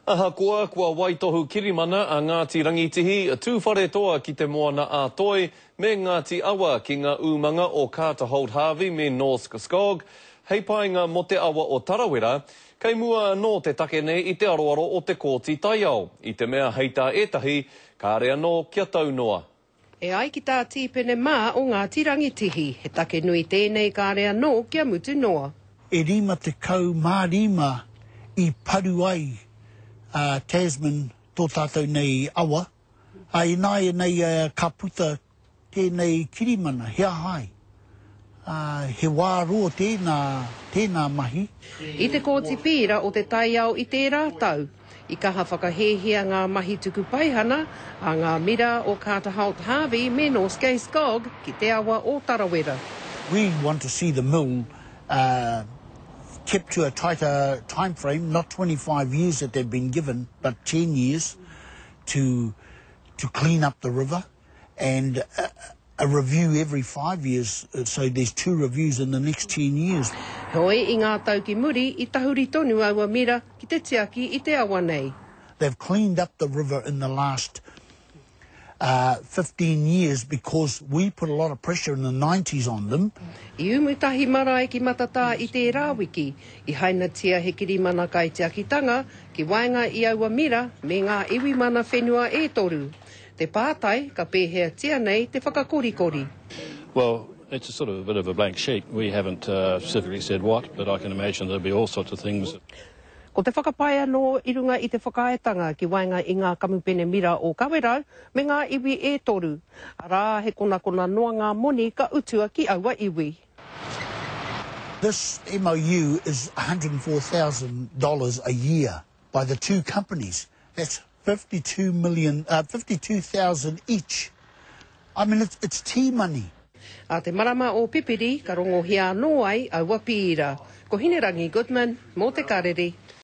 Ahakoa kua waitohu kirimana a Ngāti Rangitihi, Tūwharetoa ki Te Moana-a-Toi me Ngāti Awa ki ngā umanga o Carter Holt Harvey me Norske Skog hei painga mō te awa o Tarawera, kei mua anō te take nei i te aroaro o te Kōti Taiao, i te mea hei tā ētahi, kāre anō kia tau noa. E ai ki tā Tīpene mā o Ngāti Rangitihi, he take nui tēnei kāre anō kia mutu noa. E 55 i paru ai a Tasman tō tātou nei awa, ā, ināianei ka puta tēnei kirimana, he aha ai? Ā, he wā roa tēnā, tēnā mahi. I te Kōti Pīra o te Taiao i tērā tau, i kaha whakahēhia ngā mahi tuku paihana a ngā mira o Carter Holt Harvey me Norske Skog ki te awa o Tarawera. We want to see the mill kept to a tighter time frame, not 25 years that they've been given, but 10 years to, to clean up the river. And a review every five years, so there's two reviews in the next 10 years. Heoi, i ngā tau ki muri, i tahuri tonu aua mira ki te tiaki i te awa nei. They've cleaned up the river in the last 15 years because we put a lot of pressure in the nineties on them. I Umutahi marae ki Matatā i tērā wiki, i hainatia he kirimana kaitiakitanga ki waenga i aua mira me ngā iwi mana whenua e toru. Te pātai, ka pēheatia nei te whakakorikori? Well, it's a sort of a bit of a blank sheet. We haven't uh, specifically said what, but I can imagine there'll be all sorts of things. Ko te whakapae anō i runga i te whakaaetanga ki waenga i ngā kamupene mira o Kawerau me ngā iwi e toru, arā, he konakona noa ngā moni ka utua ki aua iwi. This MOU is $104,000 a year by the two companies. That's 52 million, uh, 52,000 each. I mean, it's, it's tea money. Ā te marama o Pipiri ka rongohia anō ai aua pīra. Ko Hinerangi Goodman mō Te Karere.